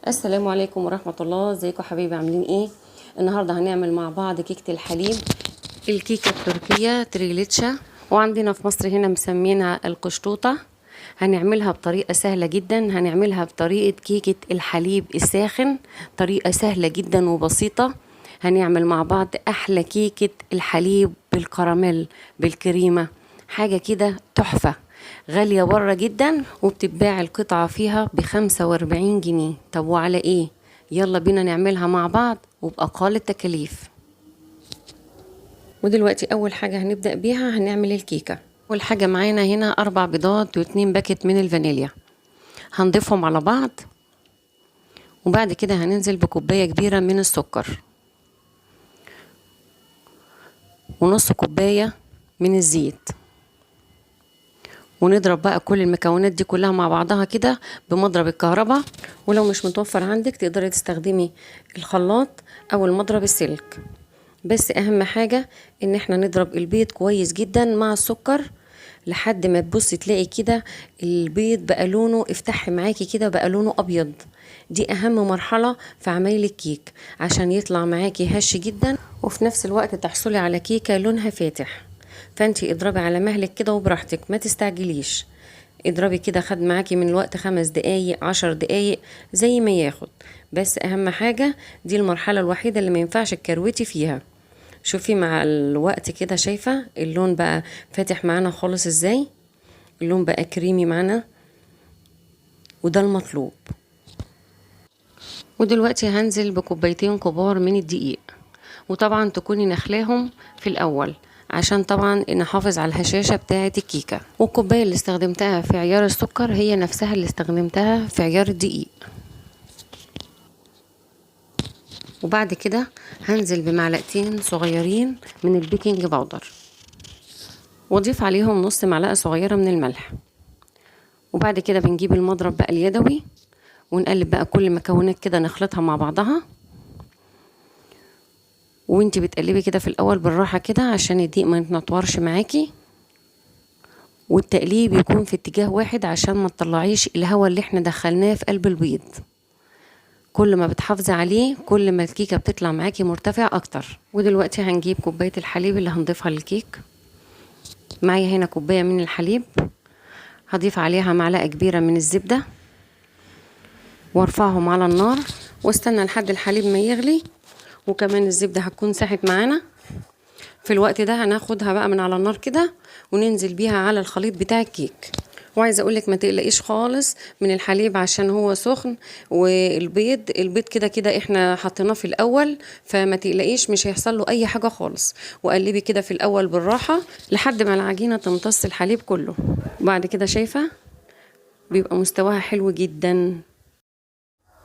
السلام عليكم ورحمة الله. ازيكم حبايبي، عاملين ايه؟ النهاردة هنعمل مع بعض كيكة الحليب، الكيكة التركية تريليتشا، وعندنا في مصر هنا مسمينها القشطوطة. هنعملها بطريقة سهلة جدا، هنعملها بطريقة كيكة الحليب الساخن، طريقة سهلة جدا وبسيطة. هنعمل مع بعض أحلى كيكة الحليب بالكراميل بالكريمة، حاجة كده تحفة، غالية بره جدا وبتتباع القطعة فيها ب45 جنيه. طب وعلى ايه؟ يلا بينا نعملها مع بعض وبأقل التكاليف. ودلوقتي أول حاجة هنبدأ بيها هنعمل الكيكة. أول حاجة معانا هنا 4 بيضات و2 باكت من الفانيليا، هنضيفهم على بعض، وبعد كده هننزل بكوباية كبيرة من السكر ونص كوباية من الزيت، ونضرب بقى كل المكونات دي كلها مع بعضها كده بمضرب الكهرباء. ولو مش متوفر عندك تقدري تستخدمي الخلاط او المضرب السلك، بس اهم حاجة ان احنا نضرب البيض كويس جدا مع السكر لحد ما تبصي تلاقي كده البيض بقى لونه افتح معاكي كده، بقى لونه ابيض. دي اهم مرحلة في عمايل الكيك عشان يطلع معاكي هش جدا وفي نفس الوقت تحصلي على كيكة لونها فاتح. فانتي اضربي على مهلك كده وبراحتك، ما تستعجليش، اضربي كده. خد معاكي من الوقت 5 دقايق 10 دقايق زي ما ياخد، بس اهم حاجة دي المرحلة الوحيدة اللي ما ينفعش تكروتي فيها. شوفي مع الوقت كده، شايفة اللون بقى فاتح معانا خالص ازاي، اللون بقى كريمي معانا، وده المطلوب. ودلوقتي هنزل بكوبايتين كبار من الدقيق، وطبعا تكوني نخلاهم في الاول عشان طبعا نحافظ على الهشاشة بتاعة الكيكة. والكوباية اللي استخدمتها في عيار السكر هي نفسها اللي استخدمتها في عيار الدقيق. وبعد كده هنزل بمعلقتين صغيرين من ال baking powder، واضيف عليهم نص معلقة صغيرة من الملح. وبعد كده بنجيب المضرب بقى اليدوي ونقلب بقى كل المكونات كده، نخلطها مع بعضها. وانتي بتقلبي كده في الاول بالراحة كده عشان الدقيق ما يتنطورش معاكي، والتقليب يكون في اتجاه واحد عشان ما تطلعيش الهواء اللي احنا دخلناه في قلب البيض. كل ما بتحافظي عليه كل ما الكيكه بتطلع معاكي مرتفع اكتر. ودلوقتي هنجيب كوباية الحليب اللي هنضيفها للكيك. معايا هنا كوباية من الحليب، هضيف عليها معلقه كبيرة من الزبدة وارفعهم على النار واستنى لحد الحليب ما يغلي، وكمان الزبدة هتكون ساحت معانا. في الوقت ده هناخدها بقى من على النار كده وننزل بيها على الخليط بتاع الكيك. وعايزه اقولك ما تقلقيش خالص من الحليب عشان هو سخن، والبيض البيض كده كده احنا حطيناه في الاول، فما تقلقيش مش هيحصل له اي حاجة خالص. وقلبي كده في الاول بالراحة لحد ما العجينة تمتص الحليب كله. وبعد كده شايفه بيبقى مستواها حلو جدا.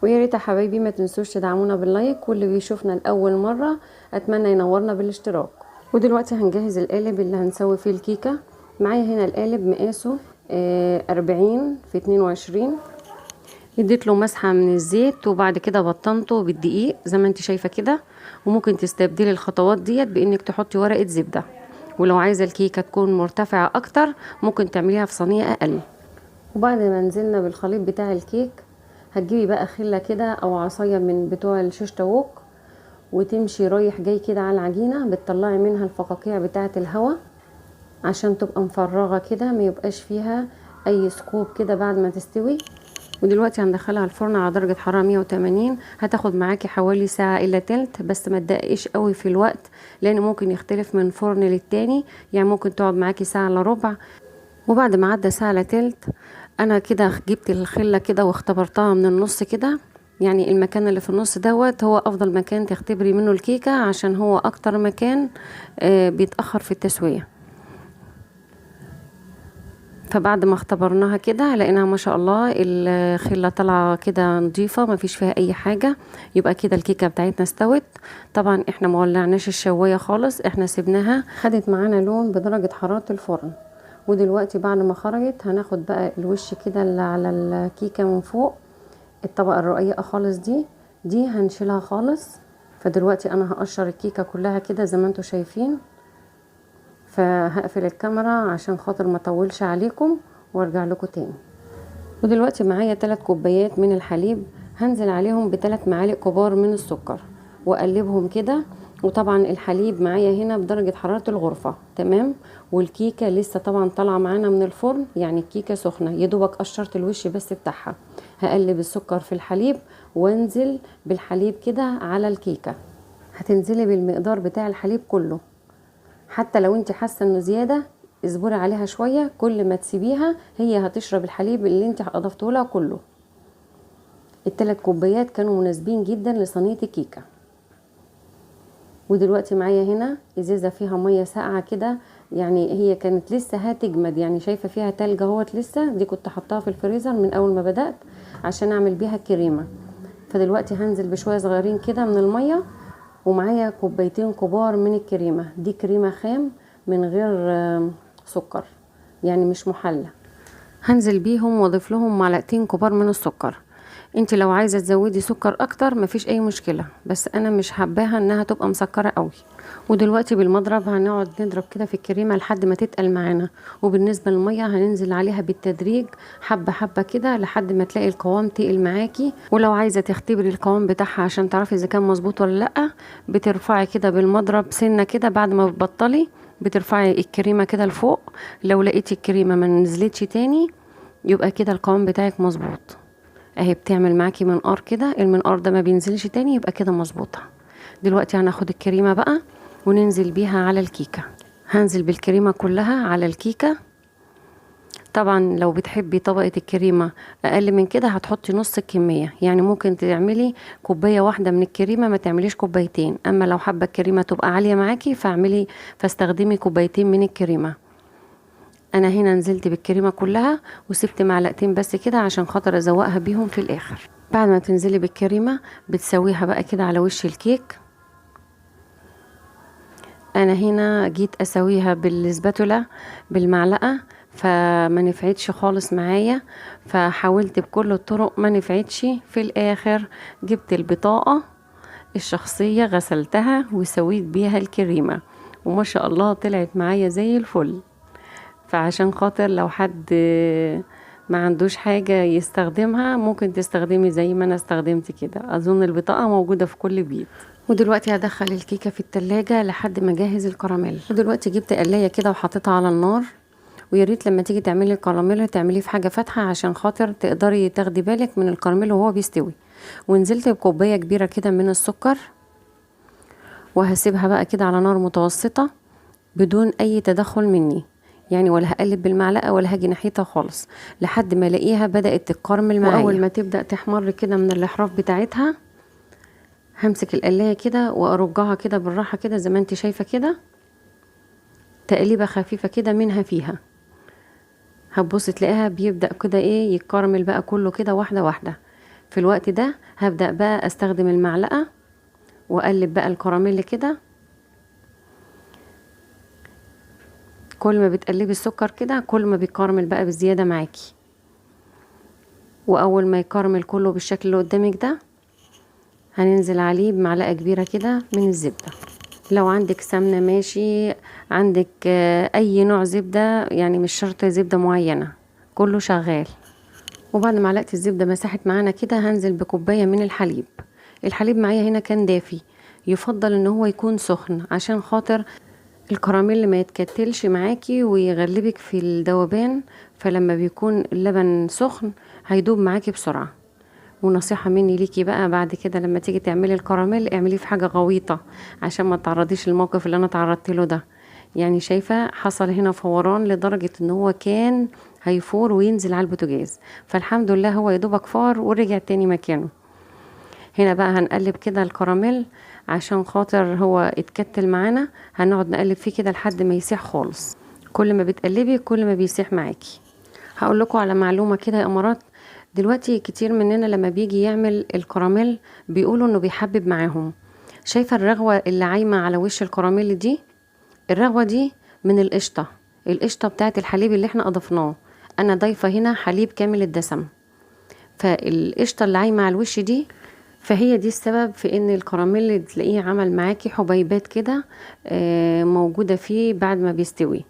ويا ريت يا حبايبي ما تنسوش تدعمونا بال like، واللي بيشوفنا لاول مرة اتمنى ينورنا بالاشتراك. ودلوقتي هنجهز القالب اللي هنسوي فيه الكيكه. معايا هنا القالب مقاسه 40 في 22، اديت له مسحه من الزيت وبعد كده بطنته بالدقيق زي ما انت شايفه كده. وممكن تستبدلي الخطوات ديت بانك تحطي ورقة زبدة، ولو عايزه الكيكه تكون مرتفعة اكتر ممكن تعمليها في صينية اقل. وبعد ما نزلنا بالخليط بتاع الكيك هتجيبي بقى خله كده او عصاية من بتوع الشيش طاووق، وتمشي رايح جاي كده على العجينة، بتطلعي منها الفقاقيع بتاعه الهواء عشان تبقى مفرغة كده، ما يبقاش فيها اي ثقوب كده بعد ما تستوي. ودلوقتي هندخلها الفرن على درجه حرارة 180، هتاخد معاكي حوالي ساعة الا تلت، بس ما تدققيش قوي في الوقت لان ممكن يختلف من فرن للتاني، يعني ممكن تقعد معاكي ساعة الا ربع. وبعد ما عدى ساعة الا تلت انا كده جبت الخلة كده واختبرتها من النص كده، يعني المكان اللي في النص دوت هو افضل مكان تختبري منه الكيكه عشان هو اكتر مكان بيتاخر في التسوية. فبعد ما اختبرناها كده لقيناها ما شاء الله الخلة طالعه كده نظيفة ما فيش فيها اي حاجة، يبقى كده الكيكه بتاعتنا استوت. طبعا احنا ما ولعناش الشوايه خالص، احنا سيبناها خدت معانا لون بدرجة حرارة الفرن. ودلوقتي بعد ما خرجت هناخد بقى الوش كده اللي على الكيكه من فوق، الطبقة الرقيقة خالص دي هنشيلها خالص. فدلوقتي انا هقشر الكيكه كلها كده زي ما انتم شايفين. فهقفل الكاميرا عشان خاطر ما اطولش عليكم وارجع لكم تاني. ودلوقتي معايا 3 كوبايات من الحليب، هنزل عليهم ب3 معالق كبار من السكر واقلبهم كده. وطبعا الحليب معايا هنا بدرجة حرارة الغرفة، تمام. والكيكة لسه طبعا طالعة معانا من الفرن، يعني الكيكة سخنة، يا دوبك قشرت الوش بس بتاعها. هقلب السكر في الحليب وانزل بالحليب كده على الكيكة. هتنزلي بالمقدار بتاع الحليب كله، حتى لو انت حاسة انه زيادة اصبري عليها شوية، كل ما تسيبيها هي هتشرب الحليب اللي انت اضفته لها كله. ال3 كوبايات كانوا مناسبين جدا لصينية الكيكة. ودلوقتي معايا هنا ازازة فيها مية ساقعه كده، يعني هي كانت لسه هتجمد، يعني شايفه فيها تلج اهوت لسه، دي كنت حطاها في الفريزر من اول ما بدات عشان اعمل بيها الكريمة. فدلوقتي هنزل بشوية صغيرين كده من المية، ومعايا كوبايتين كبار من الكريمة، دي كريمة خام من غير سكر، يعني مش محلى. هنزل بيهم واضيف لهم معلقتين كبار من السكر. انت لو عايزه تزودي سكر اكتر مفيش اي مشكلة، بس انا مش حباها انها تبقى مسكره قوي. ودلوقتي بالمضرب هنقعد نضرب كده في الكريمة لحد ما تتقل معانا. وبالنسبة للمية هننزل عليها بالتدريج حبه حبه كده لحد ما تلاقي القوام تقل معاكي. ولو عايزه تختبري القوام بتاعها عشان تعرفي اذا كان مظبوط ولا لا، بترفعي كده بالمضرب سنة كده بعد ما بتبطلي، بترفعي الكريمة كده لفوق. لو لقيتي الكريمة ما نزلتش تاني يبقى كده القوام بتاعك مظبوط. اهي بتعمل معاكي منقار كده، المنقار ده ما بينزلش تاني يبقى كده مظبوطة. دلوقتي هناخد الكريمة بقى وننزل بيها على الكيكه. هنزل بالكريمه كلها على الكيكه. طبعا لو بتحبي طبقه الكريمة اقل من كده هتحطي نص الكمية، يعني ممكن تعملي كوباية واحدة من الكريمة، ما تعمليش كوبايتين. اما لو حابة الكريمة تبقى عالية معاكي فاستخدمي كوبايتين من الكريمة. انا هنا نزلت بالكريمه كلها وسبت معلقتين بس كده عشان خاطر ازوقها بيهم في الاخر. بعد ما تنزلي بالكريمه بتسويها بقى كده على وش الكيك. انا هنا جيت اسويها بالسباتولا بالمعلقه فما نفعتش خالص معايا، فحاولت بكل الطرق ما نفعتش. في الاخر جبت البطاقة الشخصية غسلتها وسويت بيها الكريمة، وما شاء الله طلعت معايا زي الفل. فعشان خاطر لو حد ما عندوش حاجة يستخدمها ممكن تستخدمي زي ما انا استخدمت كده، اظن البطاقة موجودة في كل بيت. ودلوقتي هدخل الكيكة في التلاجة لحد ما اجهز الكراميل. ودلوقتي جبت قلاية كده وحطيتها على النار، ويا ريت لما تيجي تعملي الكراميل تعمليه في حاجة فاتحة عشان خاطر تقدري تاخدي بالك من الكراميل وهو بيستوي. ونزلت بكوباية كبيرة كده من السكر، وهسيبها بقى كده على نار متوسطة بدون اي تدخل مني، يعني ولا هقلب بالمعلقه ولا هاجي ناحيتها خالص لحد ما الاقيها بدات تتكرمل معايا. واول ما تبدا تحمر كده من الاحراف بتاعتها همسك القلايه كده وارجعها كده بالراحة كده زي ما انت شايفه كده، تقليبه خفيفة كده منها فيها. هتبصي تلاقيها بيبدا كده ايه يتكرمل بقى كله كده واحدة واحدة. في الوقت ده هبدا بقى استخدم المعلقة واقلب بقى الكراميل كده. كل ما بتقلبي السكر كده كل ما بيكرمل بقى بزيادة معاكي. واول ما يكرمل كله بالشكل اللي قدامك ده هننزل عليه بمعلقه كبيرة كده من الزبدة. لو عندك سمنه ماشي، عندك اي نوع زبدة، يعني مش شرط زبدة معينة، كله شغال. وبعد معلقه الزبدة مسحت معانا كده هنزل بكوبايه من الحليب. الحليب معايا هنا كان دافي، يفضل ان هو يكون سخن عشان خاطر الكراميل ما يتكتلش معاكي ويغلبك في الذوبان، فلما بيكون اللبن سخن هيدوب معاكي بسرعة. ونصيحة مني ليكي بقى بعد كده لما تيجي تعملي الكراميل اعمليه في حاجة غويطه عشان ما تعرضيش للموقف اللي انا تعرضت له ده. يعني شايفه حصل هنا فوران لدرجة ان هو كان هيفور وينزل على البوتاجاز، فالحمد لله هو يدوبك فار ورجع تاني مكانه. هنا بقى هنقلب كده الكراميل عشان خاطر هو اتكتل معانا، هنقعد نقلب فيه كده لحد ما يسيح خالص. كل ما بتقلبي كل ما بيسيح معاكي. هقول لكم على معلومة كده يا امارات، دلوقتي كتير مننا لما بيجي يعمل الكراميل بيقولوا انه بيحبب معاهم. شايفه الرغوه اللي عايمه على وش الكراميل دي؟ الرغوه دي من القشطه، القشطه بتاعه الحليب اللي احنا اضفناه. انا ضايفه هنا حليب كامل الدسم، فالقشطه اللي عايمه على الوش دي فهي دي السبب في ان الكراميل تلاقيه عمل معاكي حبيبات كده موجودة فيه بعد ما بيستوي.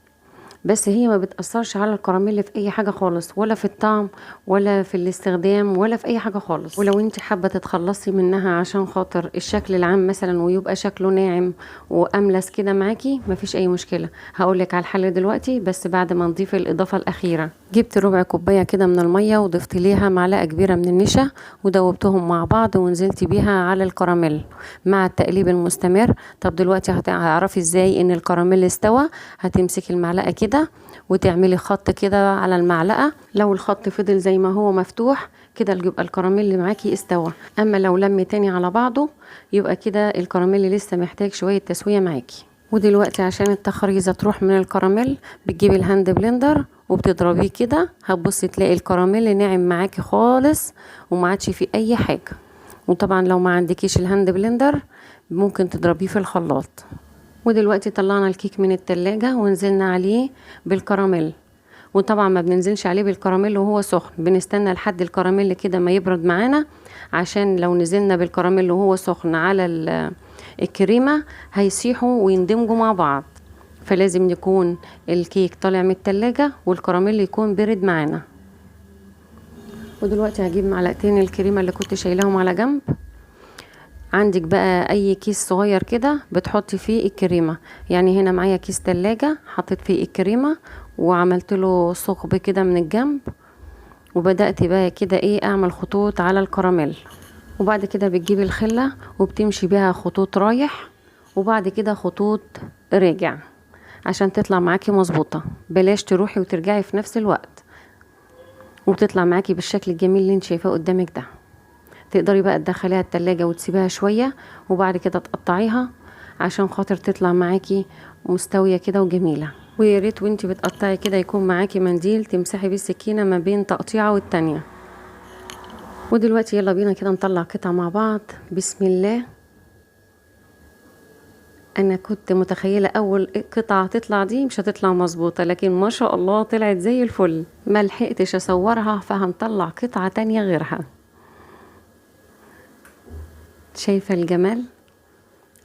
بس هي ما بتأثرش على الكراميل في اي حاجة خالص، ولا في الطعم ولا في الاستخدام ولا في اي حاجة خالص. ولو انت حابة تتخلصي منها عشان خاطر الشكل العام مثلا ويبقى شكله ناعم واملس كده معاكي، مفيش اي مشكلة. هقولك على الحل دلوقتي بس بعد ما نضيف الاضافة الاخيرة. جبت ربع كوباية كده من المية وضفت ليها معلقة كبيرة من النشا ودوبتهم مع بعض ونزلت بيها على الكراميل مع التقليب المستمر. طب دلوقتي هتعرفي ازاي ان الكراميل استوى؟ هتمسكي المعلقة كده وتعملي خط كده على المعلقة، لو الخط فضل زي ما هو مفتوح كده يبقى الكراميل اللي معاكي استوى. اما لو لم تاني على بعضه يبقى كده الكراميل لسه محتاج شوية تسوية معاكي. ودلوقتي عشان التخريزة تروح من الكراميل بتجيبي ال hand blender وبتضربيه كده، هتبصي تلاقي الكراميل ناعم معاكي خالص وما عادش فيه اي حاجة. وطبعا لو ما عندكيش ال hand blender ممكن تضربيه في الخلاط. ودلوقتي طلعنا الكيك من التلاجة ونزلنا عليه بالكراميل، وطبعا ما بننزلش عليه بالكراميل وهو سخن، بنستنى لحد الكراميل كده ما يبرد معانا، عشان لو نزلنا بالكراميل وهو سخن على الكريمة هيسيحوا ويندمجوا مع بعض. فلازم يكون الكيك طالع من التلاجة والكراميل يكون برد معانا. ودلوقتي هجيب معلقتين الكريمة اللي كنت شايلاهم على جنب. عندك بقى اي كيس صغير كده بتحطي فيه الكريمة، يعني هنا معايا كيس تلاجة حطيت فيه الكريمة وعملت له ثقب كده من الجنب، وبدأت بقى كده اعمل خطوط على الكراميل. وبعد كده بتجيبي الخلة وبتمشي بيها خطوط رايح وبعد كده خطوط راجع عشان تطلع معاكي مظبوطة، بلاش تروحي وترجعي في نفس الوقت، وبتطلع معاكي بالشكل الجميل اللي انت شايفاه قدامك ده. تقدري بقى تدخليها التلاجة وتسيبيها شوية وبعد كده تقطعيها عشان خاطر تطلع معاكي مستوية كده وجميلة. ويا ريت وانتي بتقطعي كده يكون معاكي منديل تمسحي بيه السكينة ما بين تقطيعة والتانية. ودلوقتي يلا بينا كده نطلع قطعة مع بعض. بسم الله. انا كنت متخيلة اول قطعة تطلع دي مش هتطلع مظبوطة، لكن ما شاء الله طلعت زي الفل، ما لحقتش اصورها فهنطلع قطعة تانية غيرها. شايفة الجمال؟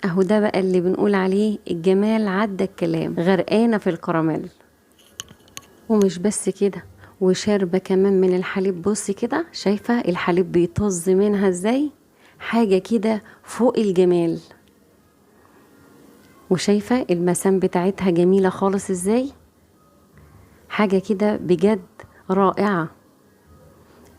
اهو ده بقى اللي بنقول عليه الجمال عدى الكلام، غرقانة في الكراميل. ومش بس كده، وشاربة كمان من الحليب. بصي كده، شايفة الحليب بيطز منها ازاي؟ حاجة كده فوق الجمال. وشايفة المسام بتاعتها جميلة خالص ازاي؟ حاجة كده بجد رائعة،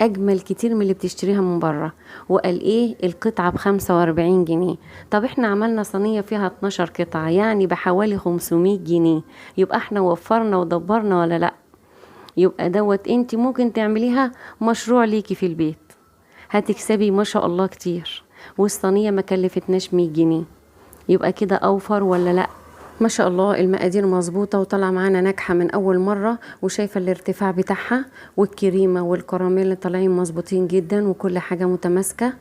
اجمل كتير من اللي بتشتريها من بره. وقال ايه القطعة ب45 جنيه. طب احنا عملنا صينية فيها 12 قطعة، يعني بحوالي 500 جنيه. يبقى احنا وفرنا ودبرنا ولا لا؟ يبقى دوت انت ممكن تعمليها مشروع ليكي في البيت، هتكسبي ما شاء الله كتير. والصينية ما كلفتناش 100 جنيه، يبقى كده اوفر ولا لا؟ ما شاء الله المقادير مظبوطة وطالعة معانا ناجحة من أول مرة، وشايفة الارتفاع بتاعها والكريمة والكراميل طالعين مظبوطين جدا وكل حاجة متماسكة.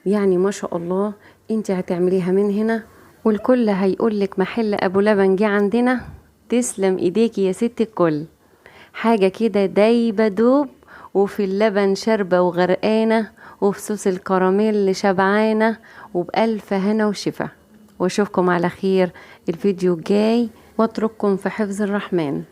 يعني ما شاء الله انت هتعمليها من هنا والكل هيقولك محل أبو لبن جه عندنا. تسلم ايديكي يا ست الكل، حاجة كده دايبة دوب، وفي اللبن شاربة وغرقانة، وفي صوص الكراميل شبعانة، وبألف هنا وشفا. واشوفكم على خير الفيديو الجاي، واترككم في حفظ الرحمن.